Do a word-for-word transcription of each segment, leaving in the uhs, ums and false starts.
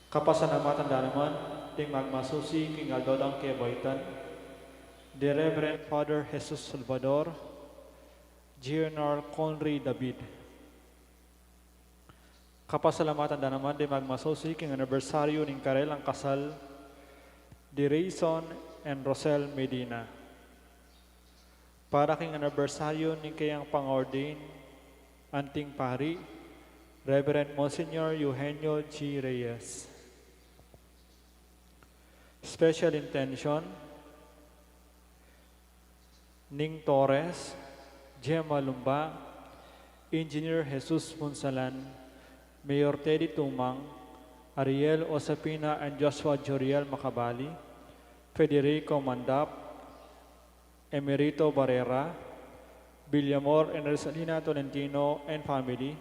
Kapasalamatan da naman ding magmasusi king aldo dang kebaitan, the Reverend Father Jesus Salvador, General Conry David. Kapasalamatan da naman ding magmasusi king anibersaryu ning karelang kasal, the Rayson and Rosel Medina. Para king anibersaryu ning kayang pang-ordain anting pari, Reverend Monsignor Eugenio G. Reyes. Special intention, Ning Torres, Gemma Lumba, Engineer Jesus Punsalan, Mayor Teddy Tumang, Ariel Osapina and Joshua Joriel Macabali, Federico Mandap, Emerito Barrera, Villamor and Rosalina Tolentino and family,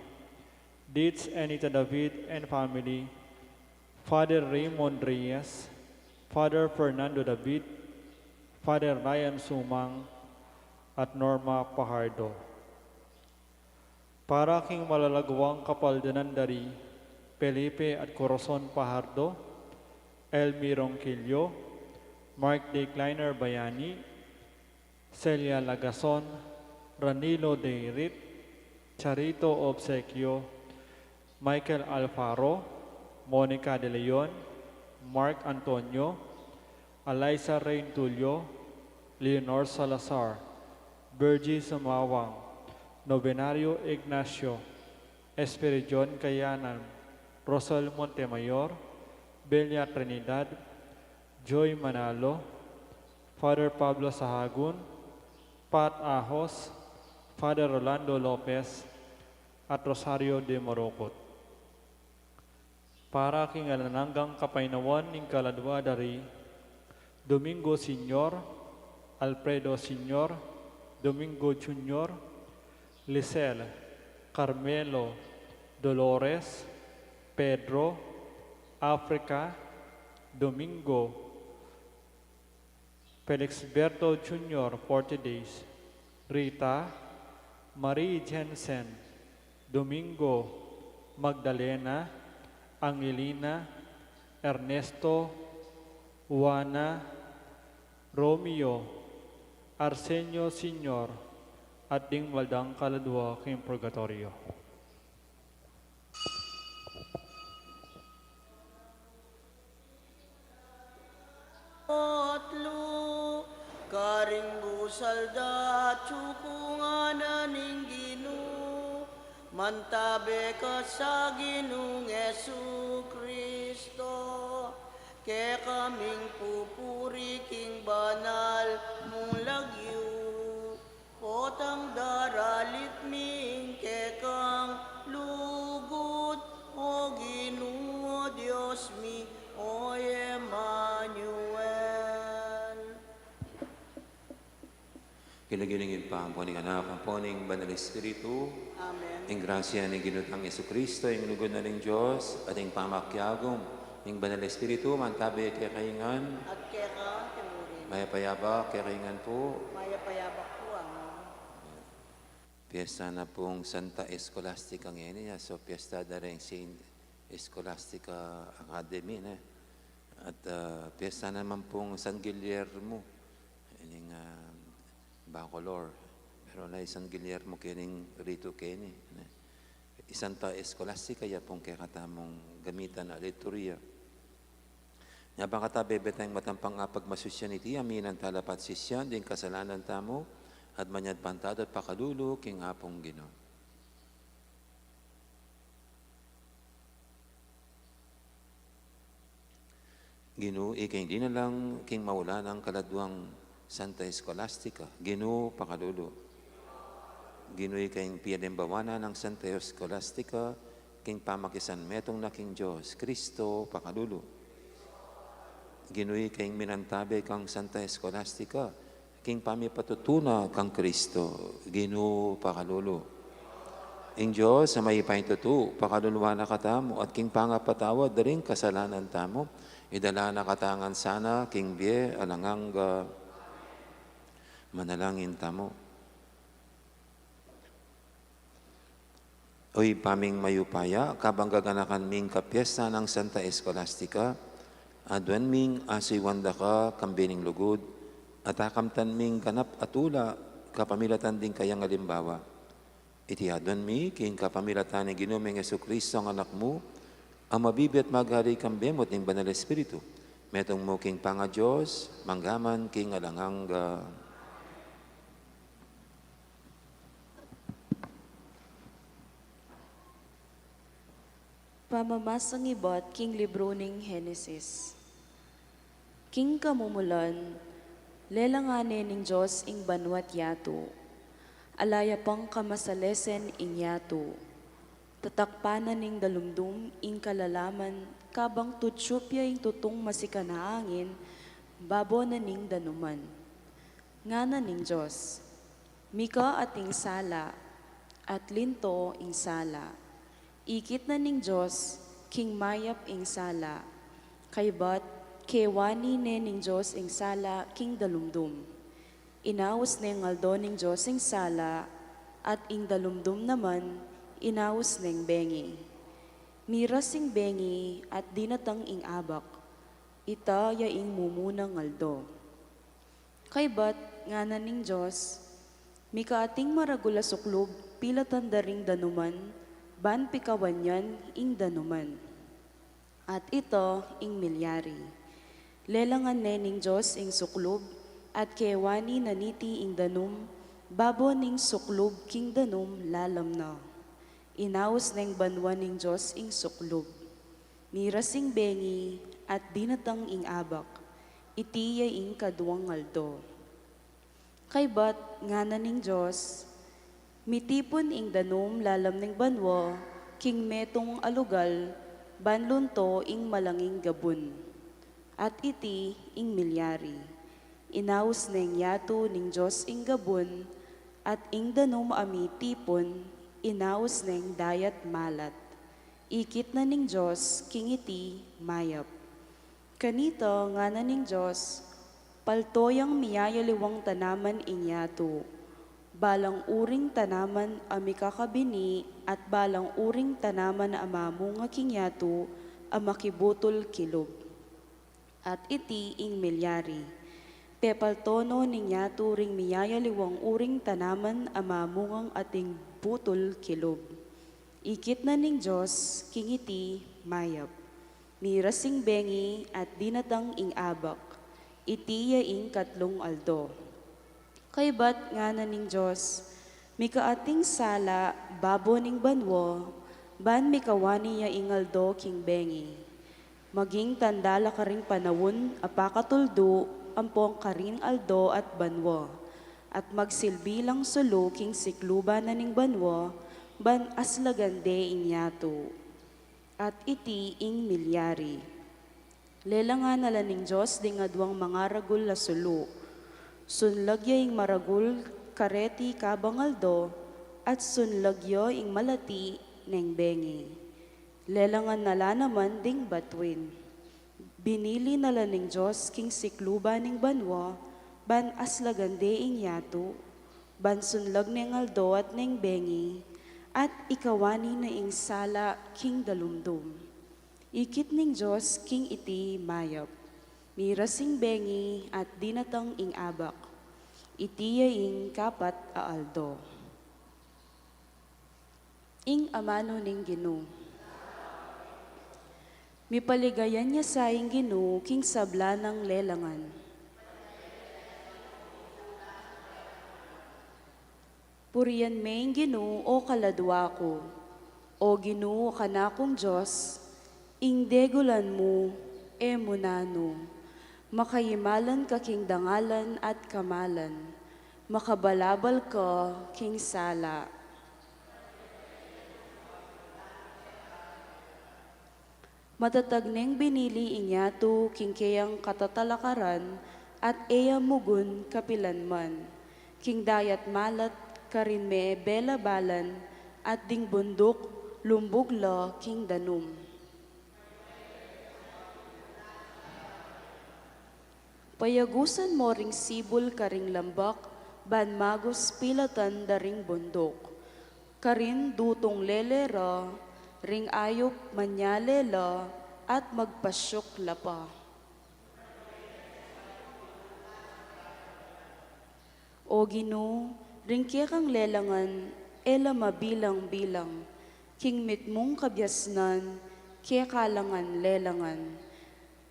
Dietz Anita David and family, Father Raymond Reyes, Father Fernando David, Father Ryan Sumang, at Norma Pajardo. Para king malalaguang kapaldanan da ri Felipe at Corazon Pajardo, Elmi Ronquillo, Mark Decliner Bayani, Celia Lagason, Ranilo Deirit, Charito Obsequio, Michael Alfaro, Monica De Leon, Mark Antonio, Alaisa Reintulio, Leonor Salazar, Virgie Sumawang, Novenario Ignacio, Espiridion Kayanan, Rosal Montemayor, Belia Trinidad, Joy Manalo, Father Pablo Sahagun, Pat Ahos, Father Rolando Lopez, at Rosario de Morocot. Para king alang anggang kapaynawan ning kaladua da ri Domingo Senior, Alfredo Senior, Domingo Junior, Lisel, Carmelo, Dolores, Pedro, Africa, Domingo, Felixberto Junior, forty days, Rita, Marie Jensen, Domingo, Magdalena, Angelina, Ernesto, Juana, Romeo, Arsenio Senior, at ding mal dang kaladua king purgatorio. Otlu, karing busal da, tsukungan na ning Ginu, mantabe ka sa Ginung Jesucristo, kekaming pupuri king banal mung lagyu. Potang daralit mi ing kekang lugud, O Ginu, O Dios mi, O Emmanuel. King lagyu ning Ibpa, ampo ning Anak, ampo ning Banal Espiritu. Amen. Ing grasya ning Ginu tang Jesucristo, ing lugud na ning Dios, at ing pamakiagum ning Banal Espiritu, mantabe kekayu ngan. At keka mu rin. Mayap a yabak kekayu ngan pu. Mayap a yabak pu, Among. Piesta na pung Santa Escolastica ngeni, ya, so piesta da ring Saint Scholastica Academy, ne? At, ah, piesta naman pung San Guillermo, ining, ah, Bacolor. Pero na i San Guillermo kening ritu keni, ne? I Santa Escolastica, ya pung kekatamung gamitan a liturhiya. Nya ba kata bebe tang matampang apagmasusyan iti, aminan tala pat sisyan ding kasalanan tamu, at manyad pantad at pakalulu king Apung Ginu. Ginu, ika ing dinalang king maulalang kaladuang Santa Escolastica, Ginu, pakalulu. Ginu, ika ing pialimbawanan nang Santa Escolastica, king pamakisanmetung na king Dios, Kristo, pakalulu. Ginu, ika ing minantabe kang Santa Escolastica, king pamipatutu na kang Kristo, Ginu, pakalulu. Ing Dios a mayupayang tutu, pakaluluan na katamu, at king pangapatawad da ring kasalanan tamu, idala na katamu ngan sana king bie alang angga. Manalangin tamu. O Ibpa ming mayupaya, kabang gaganakan ming kapiesta nang Santa Escolastica, aduan ming asuyuan da ka kambe ning lugud, at akamtan ming ganap a tula kapamilatan ding kayang alimbawa. Iti aduan mi king kapamilatan ning Ginu ming Jesucristo a Anak mu, a mabibie at maghari kambe mu at ning Banal Espiritu, metung mu king pangaDios, mangga man king alang angga. Pamamasang ibat king libru ning Henesis. King kamumulan, lelangan ne ning Dios ing banua't yatu. Ala ya pang kamasalesen ing yatu. Tatakpan na ning dalumdum ing kalalaman, kabang tutsup ya ing tutung masikan a angin babo na ning danuman. Ngana ning Dios, "Mika ating sala, at linto ing sala." Ikit na ning Dios king mayap ing sala. Kaybat kewani ne ning Dios ing sala king dalumdum. Inaus neng aldo ning Dios ing sala, at ing dalumdum naman inaus neng bengi. Miras ing bengi at dinatang ing abak. Ita ya ing mumunang aldo. Kaybat ngana ning Dios, "Mika ating maragul a suklub pilatan da ring danuman, ban pikawan yan ing danuman." At ita ing milyari. Lelangan ne ning Dios ing suklub, at kewani na niti ing danum babo ning suklub king danum lalam na. Inaus neng banua ning Dios ing suklub. Miras ing bengi at dinatang ing abak. Iti ya ing kaduang aldo. Kaybat ngana ning Dios, "Mitipun ing danum lalam ning banua king metung a lugal, ban lunto ing malanging gabun." At iti ing milyari. Inaus neng yatu ning Dios ing gabun, at ing danum a mitipun, inaus neng dayat malat. Ikit na ning Dios king iti mayap. Kanita ngana ning Dios, "Palto yang miyayaliwang tanaman ing yatu, balang uring tanaman a mikakabini at balang uring tanaman a mamunga king yatu a makibutul kilub." At iti ing milyari. Pepalto no ning yatu ring miyayaliwang uring tanaman a mamungang ating butul kilub. Ikit na ning Dios king iti mayap. Miras ing bengi at dinatang ing abak. Iti ya ing katlung aldo. Kaybat ngana ning Dios, "Mika ating sala babo ning banua, ban mikawani ya ing aldo king bengi. Maging tanda la karing panaun a pakatuldu ampong karing aldo at banua, at magsilbi lang sulu king sikluban na ning banua, ban aslagan de ing yatu." At iti ing milyari. Lelangan na la ning Dios ding aduang mangaragul a sulu. Sunlag ya ing maragul kareti kabang aldo, at sunlag ya ing malati neng bengi. Lelangan na la naman ding batuin. Binili na la ning Dios king sikluban ning banua, ban aslagan de ing yatu, ban sunlag neng aldo at neng bengi, at ikawani na ing sala king dalumdum. Ikit ning Dios king iti mayap. Miras ing bengi at dinatang ing abak. Iti ya ing kapat a aldo. Ing amanu ning Ginu. Mipaligayan ya sa ing Ginu king sabla nang lelangan. Purian me ing Ginu, o kaladua ku. O Ginu, o kanakung Dios, ing degulan mu e mu nanu. Makaimalan ka king dangalan at kamalan. Makabalabal ka king sala. Matatag neng binili ing yatu king keyang katatalakaran, at e ya mugun kapilanman. King dayat malat karin me belabalan, at ding bunduk lumbug la king danum. Payagusan mo ring sibul karing lambak, ban magus pilatan da ring bunduk. Karin dutung lele ra, ring ayup manyale la, at magpasyuk la pa. O Ginu, ring kekang lelangan, e la mabilang-bilang, king mitmung kabiasnan, keka la ngan lelangan.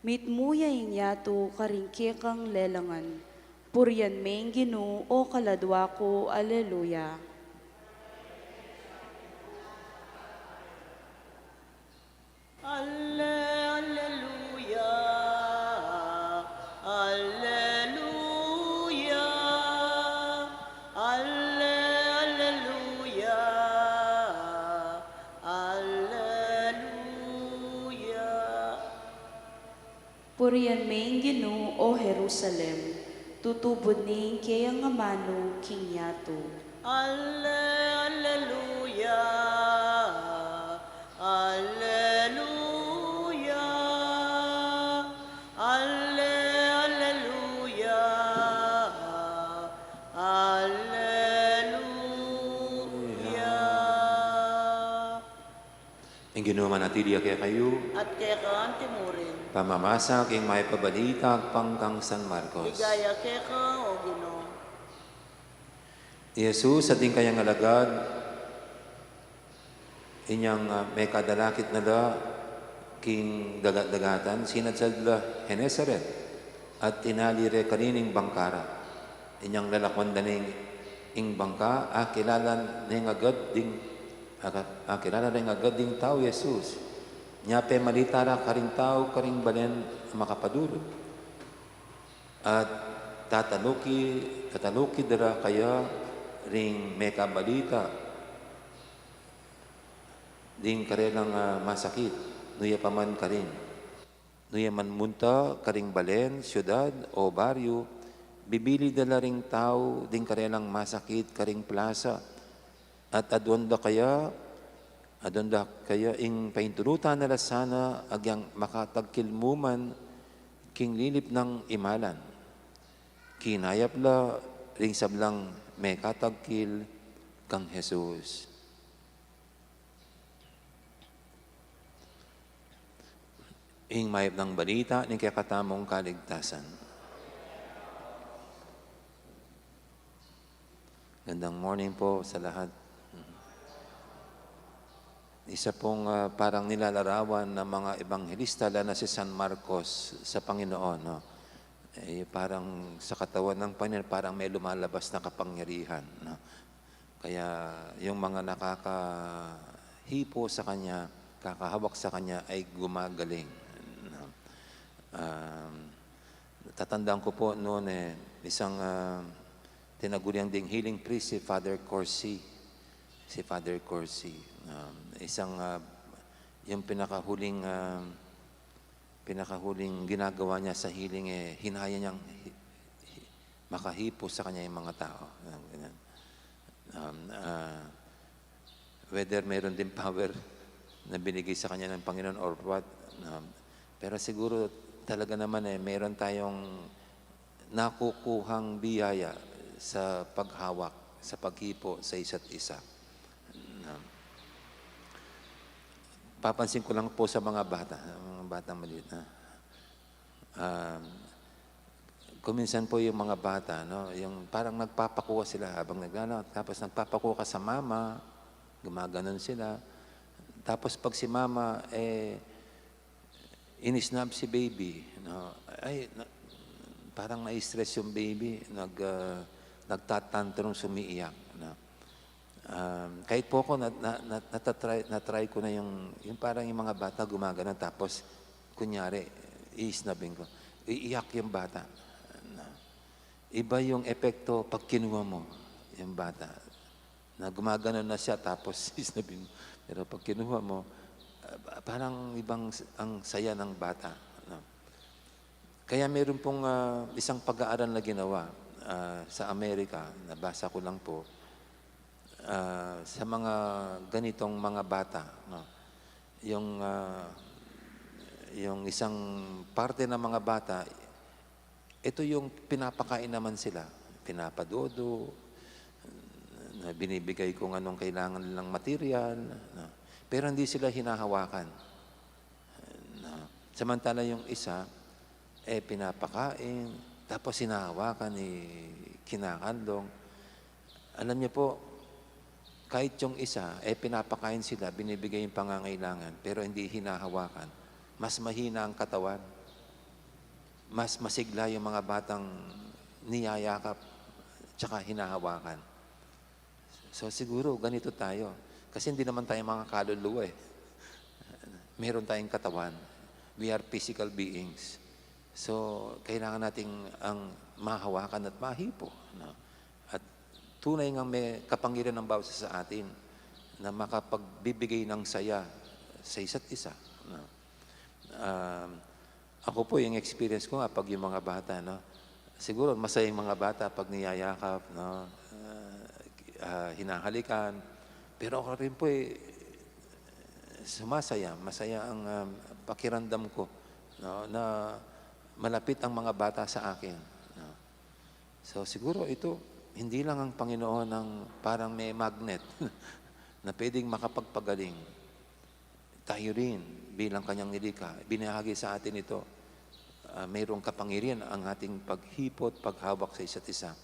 Mitmu ya ing yatu karing kekang lelangan. Purian me ing Ginu, o kaladwa ku. Aleluya. Alle-, alleluya, alleluya, alle-, alleluya, alleluya. Purian me ing Ginu, o Jerusalem, tutubud ne ing keyang amanu king yatu. Alle-, alleluya, alleluya, alle-, alleluya, alleluya. Ing Ginu manatili ya kekayu. At keka antimurin. Pamamasa king mayap a balita agpang kang San Marcos. Ligaya keka, o Ginu. I Jesus at ding kayang alagad, inyang, ah, mekadalakit na la king dagat-dagatan, sinadsad la Genesaret, at tinali re karin ing bangka ra. Inyang lalakwan da ne ing bangka, akilala ne agad ding, aka-, akilala ne agad ding tau i Jesus. Nya pemalita ra karing tau karing balen a makapadurut. At tataluki, tataluki da ra kaya ring mekabalita ding karelang, ah, masakit, nu ya pa man karin. Nu ya man munta karing balen, siudad, o baryu, bibili da la ring tau ding karelang masakit karing plasa, at aduan da kaya, aduan da kaya ing paindurutan na la sana agyang makatagkil mu man king lilip nang imalan. Kinayap la ring sablang mekatagkil kang Jesus. Ing mayap nang balita ning kekatamung kaligtasan. Gandang morning po sa lahat. Isa pong, ah, parang nilalarawan ng mga ebanghelista, lalo na si San Marcos, sa Panginoon, no? Eh, parang sa katawan ng Panginoon, parang may lumalabas na kapangyarihan, no? Kaya yung mga nakakahipo sa kanya, kakahawak sa kanya ay gumagaling, no? Um, tatandaan ko po noon, eh, isang, ah, tinaguriang ding healing priest, si Father Corsi. Si Father Corsi. Um, isang, ah, yung pinakahuling, ah, pinakahuling ginagawa niya sa healing, eh, hinaya niyang hi-, hi-, makahipo sa kanya yung mga tao. Ganun. Um, ah, whether meron din power na binigay sa kanya ng Panginoon or what, um, pero siguro talaga naman, eh, meron tayong nakukuhang biyaya sa paghawak, sa paghipo sa isa't isa. Um, papansin ko lang po sa mga bata, mga batang maliit na, um, kuminsan po yung mga bata, no, yung parang nagpapakuha sila habang naglalakad, tapos nagpapakuha ka sa mama, gumaganon sila. Tapos pag si mama, eh, inisnab si baby, no, ay, na-, parang na-stress yung baby, nag-, ah, nagtatantrums, umiiyak, no. Um, kahit po ako, na, na, na, natatry, na-try ko na yung, yung parang yung mga bata gumagano, tapos, kunyari, iisnabin ko, iiyak yung bata. Na, iba yung epekto pag kinuha mo yung bata. Na gumagano na siya, tapos isnabin mo. Pero pag kinuha mo, ah, parang ibang s-, ang saya ng bata, no? Kaya meron pong, ah, isang pag-aaral na ginawa, ah, sa Amerika, nabasa ko lang po, ah, sa mga ganitong mga bata, no? Yung, ah, yung isang parte ng mga bata, ito yung pinapakain naman sila, pinapadodo, na binibigay kung anong kailangan nilang material, no? Pero hindi sila hinahawakan. No? Samantala yung isa, eh, pinapakain, tapos hinahawakan, eh, kinakandong. Alam niyo po, kahit yung isa, eh, pinapakain sila, binibigay yung pangangailangan, pero hindi hinahawakan. Mas mahina ang katawan. Mas masigla yung mga batang niyayakap tsaka hinahawakan. So, siguro ganito tayo. Kasi hindi naman tayo mga kaluluwa eh. Meron tayong katawan. We are physical beings. So, kailangan nating ang mahawakan at mahipo, no? At tunay ngang may kapangyarihan ang bawat isa sa atin na makapagbibigay ng saya sa isa't isa, no? Um, ako po, yung experience ko nga, pag yung mga bata, no? Siguro, masaya yung mga bata pag niyayakap, no? Ah, ah, hinahalikan. Pero ako rin po, eh, sumasaya. Masaya ang, um, pakiramdam ko, no? Na malapit ang mga bata sa akin, no? So, siguro ito, hindi lang ang Panginoon ang parang may magnet na pwedeng makapagpagaling. Tayo rin, bilang kanyang nilikha, binahagi sa atin ito. Ah, mayroong kapangyarihan ang ating paghipot, paghawak sa isa't isa.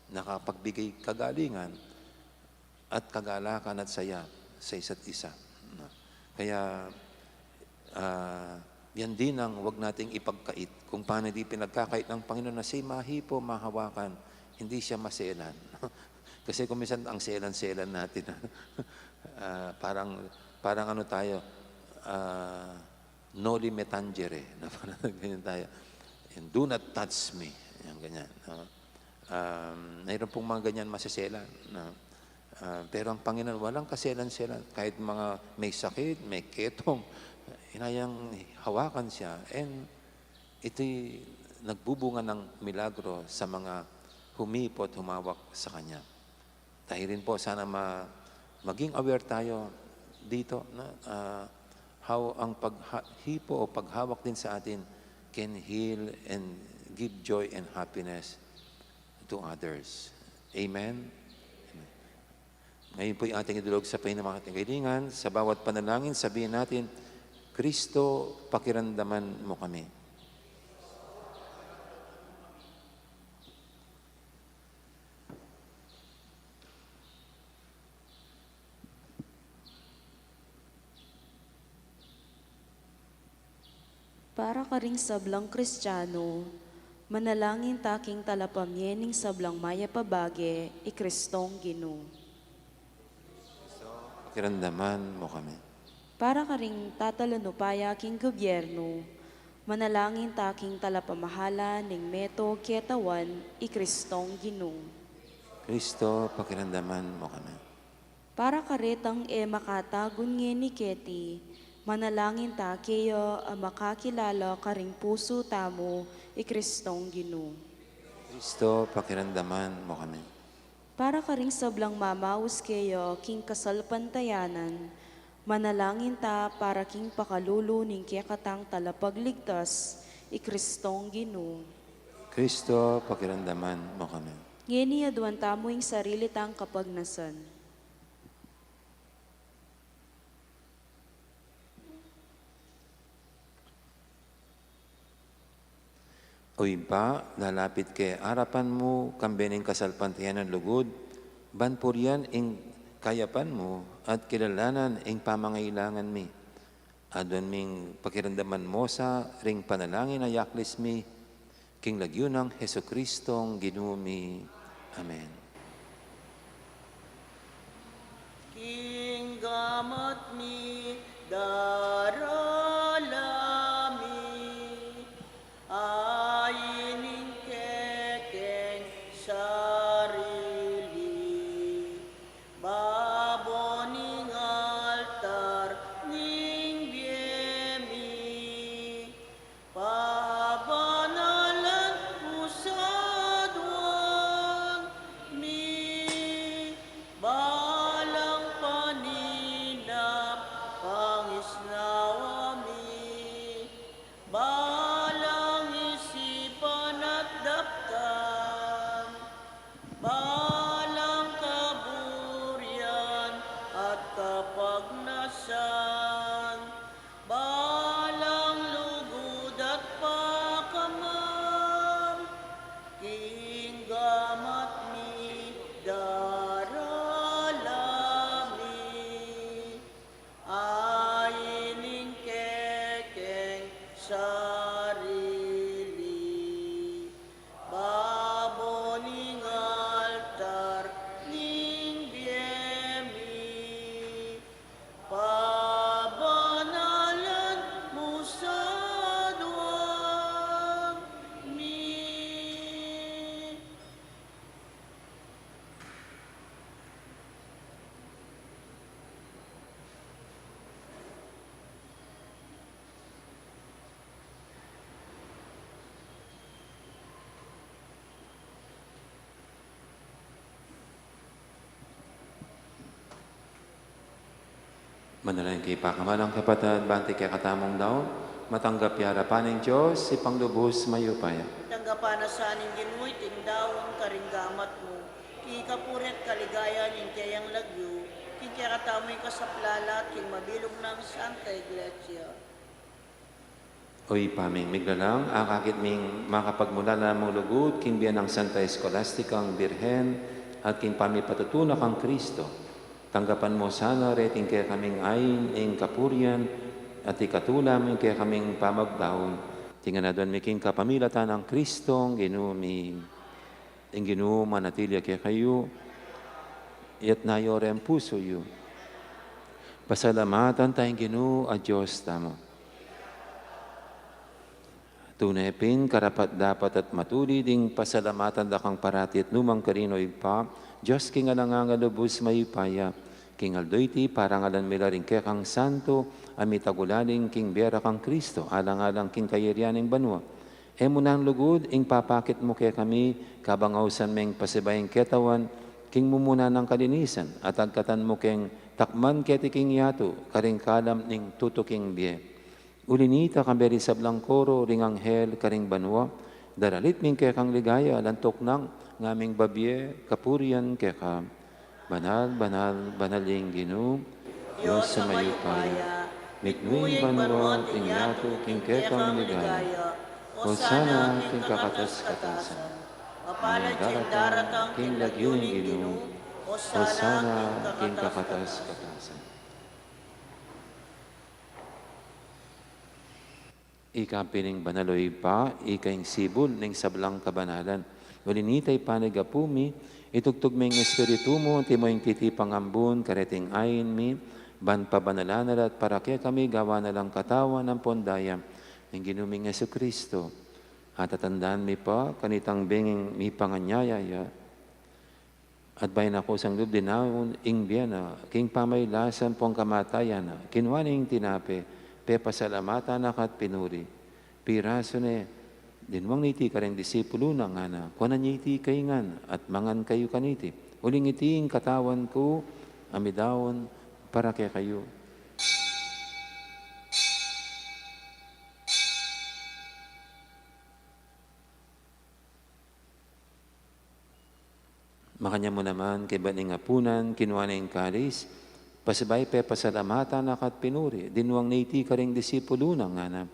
Nakapagbigay kagalingan at kagalakan at saya sa isa't isa. No? Kaya, ah, yan din ang wag nating ipagkait. Kung paano di pinagkakait ng Panginoon na siya mahipo, mahawakan, hindi siya maselan. Kasi kung minsan ang selan-selan natin, ah, parang, parang ano tayo, ah, noli me tangere, na parang ganyan tayo. Yung, "Do not touch me." Yung ganyan, no? Um, mayroon pong mga ganyan maseselan, no? Ah, pero ang Panginoon, walang kaselan-selan. Kahit mga may sakit, may ketong, hinayang hawakan siya. And ito'y nagbubunga ng milagro sa mga humipot, humawak sa Kanya. Tayo rin po, sana ma-, maging aware tayo dito, no? Ah, how ang paghipo o paghawak din sa atin can heal and give joy and happiness to others. Amen? Amen. Ngayon po'y ating idulog sa Panginoon, mga kaibigan. Sa bawat panalangin, sabihin natin, "Kristo, pakiramdaman mo kami." Para karing sablang Kristiano, manalangin ta king talapamye ning sablang mayap a bage, i Kristong Ginu. Pakiramdaman mo kami. Para karing tatalon upaya king gobyerno, manalangin ta king talapamahala ning metung ketawan, i Kristong Ginu. Kristo, pakiramdaman mo kami. Para karetang e makatagun ngeni keti, manalangin ta keya a makakilala karing pusu tamu, i Kristong Ginu. Kristo, pakiramdaman mo kami. Para karing sablang mamaus keya king kasalpantayanan, manalangin ta para king pakalulu ning kekatang talapagligtas, i Kristong Ginu. Kristo, pakiramdaman mo kami. Ngeni aduan tamu ing sarili tang kapagnasan. O Ibpa, lalapit ke arapan mu, kambe ning kasalpantayanan lugud, ban purian ing kayapan mu at kilalanan ing pamangailangan mi. Aduan ming pakiramdaman mu sa ring panalangin a yaklis mi, king lagyu nang Jesucristong Ginu mi. Amen. King gamat mi, darala mi, ain ing kekeng sarili, babo ning altar ning bie mi, pabanalan mu sa aduan mi, balang paninap pangisna Manalangin kayu, pakamalan kung kapatad, ban iti kekatamung daun matanggap ya arapan ning Dios, Ibpang lubus mayupaya. Tanggapan na sa ning Ginu iting daun karing gamat mu, king ikapuri at kaligayan ning keyang lagyu, king kekatamu ing kasaplalan at king mabilug nang Santa Iglesia. O Ibpa ming miglalang, akakit ming makapagmulala mung lugud king bie nang Santa Escolastica Birhen at king pamipatutu na kang Kristo. Tanggapan mu sana reting kekaming ain ing kapurian at ikatula mu ing kekaming pamagdaun. Iti ngan aduan mi king kapamilatan nang Kristong Ginu mi. Ing Ginu manatili ya kekayu, iyatas yu ring pusu yu. Pasalamatan taya ing Ginu a Dios tamu. Tune pin karapat-dapat at matulid ing pasalamatan da kang parati at nu man karin, O Ibpa, Dios king alang angga, lubus mayupaya. King aldo iti, parangalan mi la ring kekang santo a mitagulaling king bie ra kang Kristo, alang-alang king kayarian ning banua. E mu nang lugud ing papakit mu kekami, kabang ausan meng pasibayu ing ketawan king mumuna nang kalinisan, at agkatan mu keng takman keti king yatu karing kalam ning tutuking bie. Uli na nita, kambe ring sablang koro ring anghel karing banua, daralit mi ing kekang ligaya, lantuk nang ngaming babie kapurian keka. Banal, banal, banal ing Ginu, Dios a mayupaya. Mitmu ing banua at ing yatu king kekang ligaya. Hosana king kakatas-katasan. Mapalad ya ing daratang king lagyu ning Ginu. Hosana king kakatas-katasan. Ika pin ing banal, O Ibpa, ika ing sibul ning sablang kabanalan. Uli na nita, Ibpa mi, itugtug me ing Espiritu mu, antimo ing titipang ambun kareting ain mi, ban pabanalan na la at para kekami gawan na lang katawan ampon daya ning Ginu ming Jesucristo. At tatandanan mi pa kanitang benging mipanganyaya ya. At bayu na kusang lub dinaun ing bie na, king pamailasan ampon kamatayan na, kinua ne ing tinape, pepasalamatan na ka at pinuri. Pirasu ne, dinwang na iti karing disipulu na, ngana, kuanan ye iti kayu ngan at mangan kayu kaniti. Uling iti ing katawan ku a midaun para kekayu. Makanyan mu naman, kaybat ning apunan, kinua ne ing kalis, pasibayu pepasalamatan na ka at pinuri, dinwang ne iti karing disipulu na, ngana,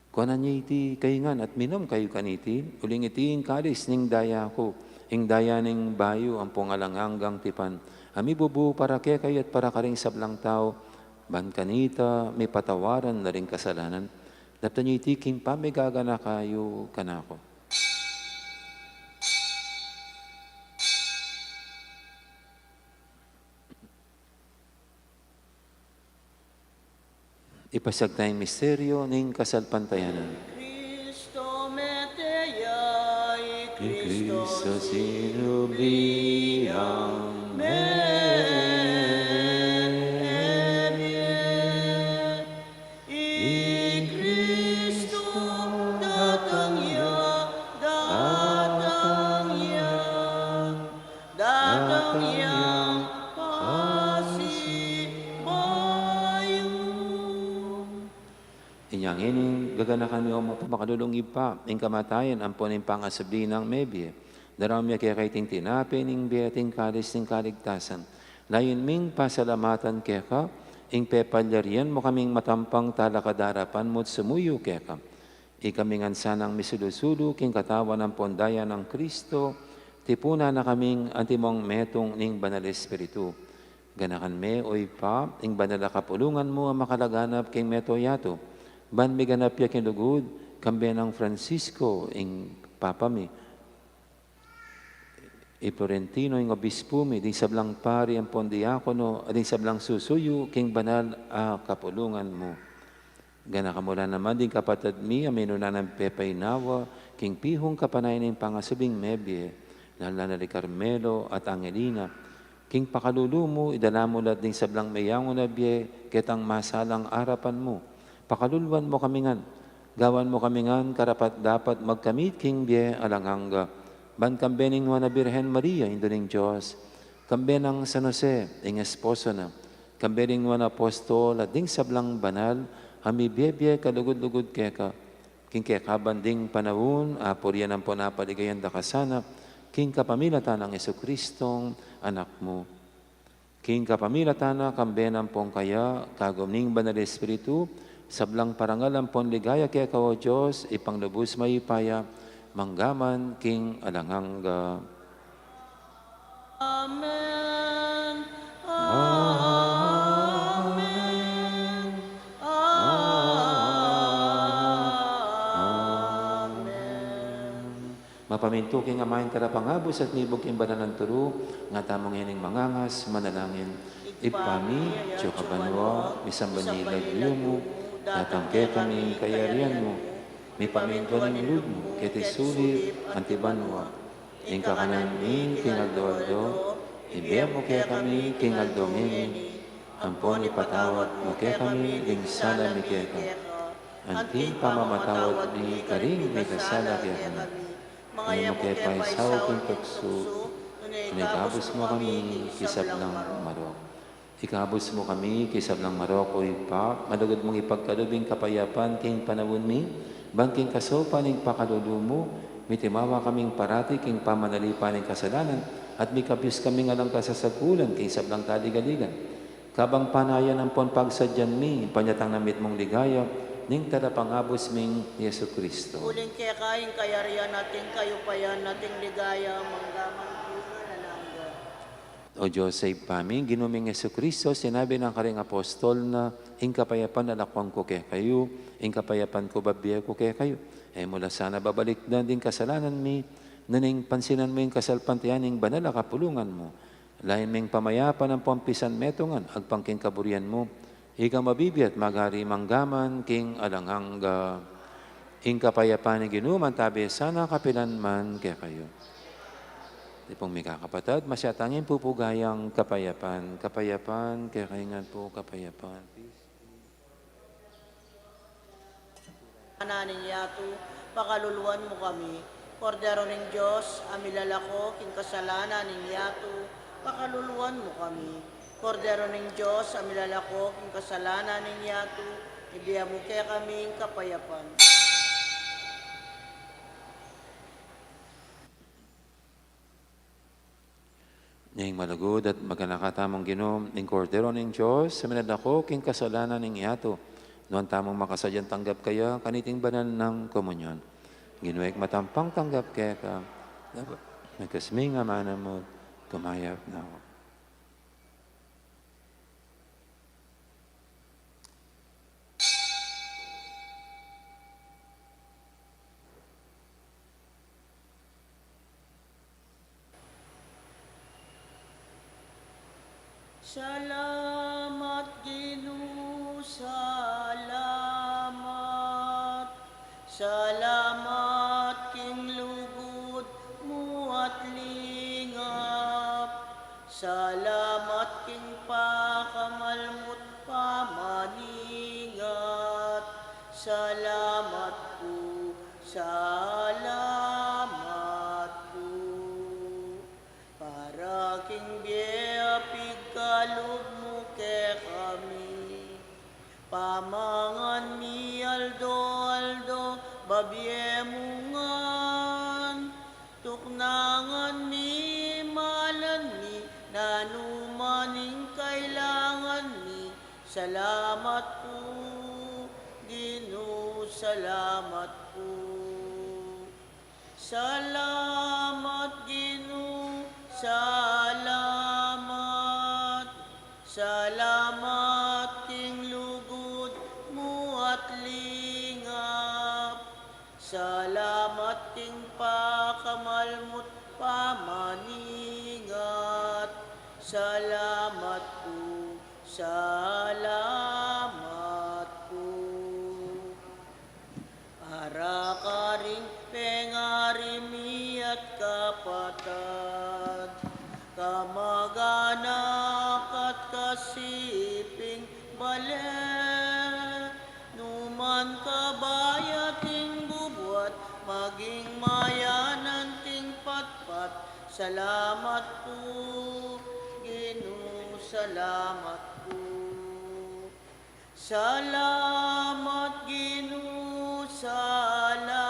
kuanan ye iti kayu ngan at minum kayu kaniti, uling iti ing kalis ning daya ku, ing daya ning bayu ampong alang anggang tipan, a mibubu para kekayu at para karing sablang tau, ban kanita mipatawaran na ring kasalanan. Daptan ye iti king pamigaganaka yu kanaku. Ipasiag taya ing misteryu ning kasalpantayanan. Kristo mete ya, i Kristo sinubli yang mebie. I Kristo datang ya, datang ya, datang yang pasibayu. Inya ngeni, gaganakan mi, O mapamakalulung Ibpa, ing kamatayan ampon ing pangasubli nang mebie. Daraun mi keka iting tinape ning bie at ing kalis ning kaligtasan. Layun ming pasalamatan keka ing pepalyarian mu kaming matampang talakad king arapan mu at sumuyu keka. Ikami ngan sanang misulu-sulu king katawan ampon daya nang Kristo, tipunan na kaming antimong metung ning Banal Espiritu. Ganakan me, O Ibpa, ing banal a kapulungan mu a makalaganap king meto yatu, ban miganap ya king lugud, kambe nang Francisco, ing Papa mi, i Florentino, ing obispu mi, ding sablang pari ampon diakono, at ding sablang susuyu king banal a kapulungan mu. Ganakan mu la naman ding kapatad mi a minuna nang pepainawa king pihung kapanayan ning pangasubling mebie, lalu na ri Carmelo at Angelina. King pakalulu mu, idala mu la ding sablang meyangu na bie ketang masalang arapan mu. Pakaluluan mu kami ngan, gawan mu kami ngan karapat-dapat magkamit king bie alang angga, ban kambe ning Nuan a Birhen Maria, Indu ning Dios, kambe nang San Jose, ing esposo na, Kambe ring nuan a apostol at ding sablang banal a mibie-bie kalugud-lugud keka, king kekaban ding panaun, apurian ampon apaligayan da ka sana, king kapamilatan nang Jesucristong Anak mu. King kapamilatan na, kambe na ampon kaya, kagum ning Banal Espiritu, sablang parangal ampon ligaya keka, o Dios, Ibpang lubus mayupaya, mangga man king alang angga. Amen. Amen. Amen. Mapamintu king Ama ing Talapangabus at mibug king banal a turu, nga tamu ngening mangangas manalangin. Ibpa mi, atsu ka banua, misamban ya ing lagyu mu, datang kekami ing kayarian mu, mipamintuan ing lub mu keti sulip anti banua. Ing kakanan mi king aldo-aldo, ibie mu kekami king aldo ngeni, ampon ipatawad mu kekami ding sala mi keka, anti ing pamamatawad mi karing mikasala kekami. Manga e mu ke paisaul king tuksu, nune ikabus mu kami king sablang marok. Ikabus mu kami king sablang marok, o Ibpa, malugud mung ipagkalub ing kapayapan king panaun mi, ban king kasaupan ning pakalulu mu, mitimawa kaming parati king pamanalipan ning kasalanan, at mikabyus kaming alang kasasakulan king sablang kaligaligan. Kabang panayan ampon pagsadyan mi, panyatang na mitmung ligaya, ning Talapangabus ming Jesucristo. Uling keka ing kayarian at ing kayupayan at ing ligaya, mangga man king alang angga. O Dios a Ibpa mi, Ginu ming Jesucristo, sinabi na karing apostol na, ing kapayapan lalakwan ku kekayu, ing kapayapan ku babie ku kekayu. E mu la sana babalikdan ding kasalanan mi, nune pansinan mu ing kasalpantayanan ning banal a kapulungan mu. Lain ming pamayapan ampon pisanmetungan, agpang king kaburian mu, ika a mabibie at magari mangga man king alang angga. Ing kapayapan ning Ginu mantabi sana kapilan man kekayu. Tipung mikakapatad, masyatang ing pupugayang kapayapan, kapayapan, kekayu ngan pu, kapayapan. Kasalanan ning yatu, pakaluluan mu kami. Kordero ning Dios, a milalako king kasalanan ning yatu, pakaluluan mu kami. Kordero ning Dios, a milalako king kasalanan ning yatu, ibie mu kekami ing kapayapan. Ning malugud at maganaka tamung Ginu, ning Kordero ning Dios, a milalako king kasalanan ning yatu. Nuan tamung makasadyang tanggap kaya kaniting banal nang komunyon. Ginu, e ku matampang tanggap keka, dapat mekas mi ing amanu mu, kumayap na ku. Salamat, Ginu, salamat. Salamat king lugud mu at lingap. Salamat king pakamal mu't pamaningat. Salamat pu, salamat pu. Para king bie a pigkalub mu kekami. Pamangan mi aldo-aldo, babie mu ngan. Tuknangan mi, malan mi, nanu man ing kailangan mi. Salamat pu, Ginu, salamat pu. Salamat, Ginu, salamat. Salamat king lugud mu at lingap. Salamat king pakamal mu't pamaningat. Salamat pu, salamat pu. Para karing pengari mi at kapatad, kamag-anak at kasiping bale, numan kabayat ing bubuat, maging mayanan king patpat. Salamat pu, Ginu, salamat pu. Salamat, Ginu, salamat.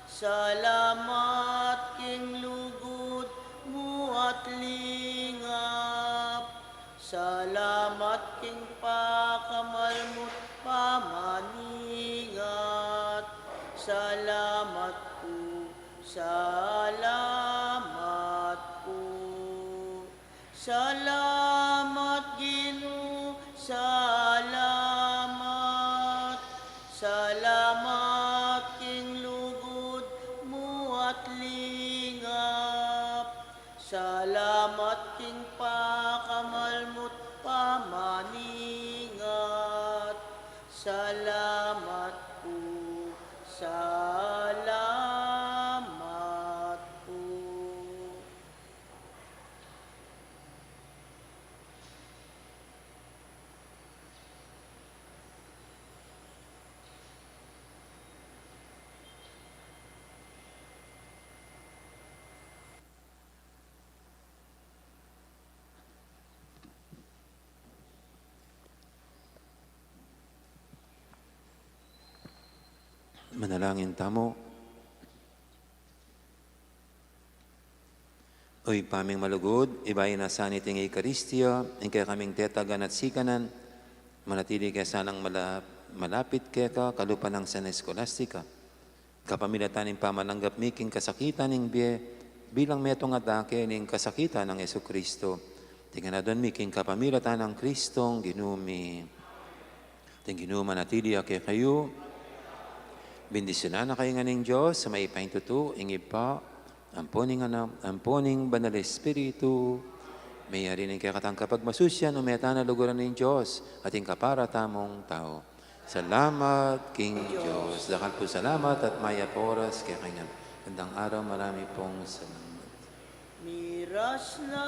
Salamat king lugud mu at lingap. Salamat king pakamal mu't pamaningat. Salamat pu, salamat pu. Salamat, Ginu, salamat. Salamat king lugud mu at lingap. Salamat king pakamal mu't pamaningat. Salamat pu, salamat pu. Manalangin tamu. O Ibpa ming malugud, ibayu na sana iting Eukaristia ing kekaming tetagan at sikanan, manatili ke sanang mala-, malapit keka kalupa nang San Escolastica. Kapamilatan ning pamananggap mi king kasakitan ning bie, bilang metung a dake ning kasakitan nang Jesucristo. Iti ngan aduan mi king kapamilatan nang Cristong Ginu mi. Ing Ginu manatili ya kekayu. Bendisyunan na kayu ngan ning Dios a mayupaya king tutu, ing Ibpa, ampo ning Anak, ampo ning Banal Espiritu. Meyari ning kekatang kapagmasusian, ume tana luguran ning Dios, ating kaparatamung tau. Salamat king Dios. Dakal pung salamat at mayap a oras kekayu ngan. Magandang araw, marami pong salamat. Miras na